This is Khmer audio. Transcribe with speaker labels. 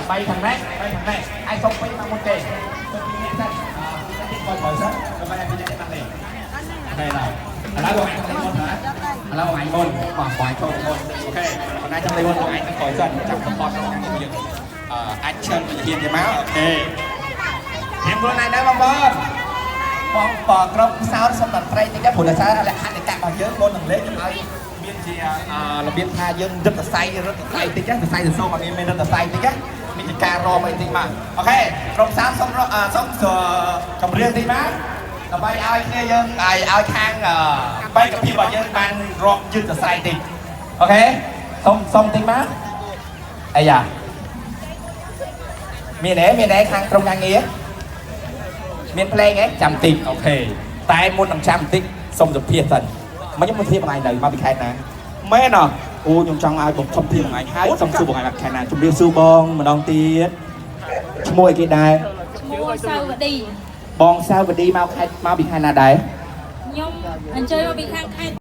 Speaker 1: 3ខាងនេះ3ខាងនេះឲ្យសុំពីរមកមុនគេសុំពីរនាក់សិនអឺពីរនាក់ទៀតក្រោយក្រោយសិនដើម្បីឲ្យពីរនាក់ទៀតបានលេង OK ដល់ឥឡូវបងឯងចង់លេងមុនណាឥឡូវបងឯងមុនបងបងឯងចូលមុន OK បងឯងចង់លេងមុនបងឯងក្រោយសិនចាំ support ក្នុងការនេះយើងអឺអាចឈិនវិធានគេមក OK ត្រៀមខ្លួនឯងដែរបងប្អូនបងបងក្រុមសោតសុំតន្ត្រីតិចដែរព្រោះដោយសារលក្ខន្តិកៈរបស់យើងមុននឹងលេងខ្ញុំឲ្យមានជារបៀបថាយើងរឹតសរសៃរឹតសរសៃតិចណាសរសៃសសូមកមានរឹតសរសៃតិចណាមានជាការរមអីតិចមក OK ក្រុមសោតសុំសុំចម្រៀងតិចមកដើម្បីឲ្យគ្នាយើងឲ្យឲ្យខាងបេក្ខភាពរបស់យើងបានរកយឺតសរសៃតិច OK សុំសុំតិចមកអាយ៉ាមានទេមានទេខាងក្រុមការងារមានភ្លេងទេចាំតិច OK តែមុននឹងចាំតិចសុំសម្ភាសសិនមកខ្ញុំសម្ភាសបងឯងនៅមកពីខេត្តណាមែនអត់អូខ្ញុំចង់ឲ្យបងសម្ភាសបងឯងហើយសុំសួរបងឯងមកខេត្តណាជម្រាបសួរបងម្ដងទៀតឈ្មោះអីគេដែរ
Speaker 2: ឈ្មោះសៅវឌី
Speaker 1: បងសាវឌីមកខេត្តមកពីខេត្តណាដែរ
Speaker 2: ខ្ញុំអញ្ជើញមកពីខាងខេត្ត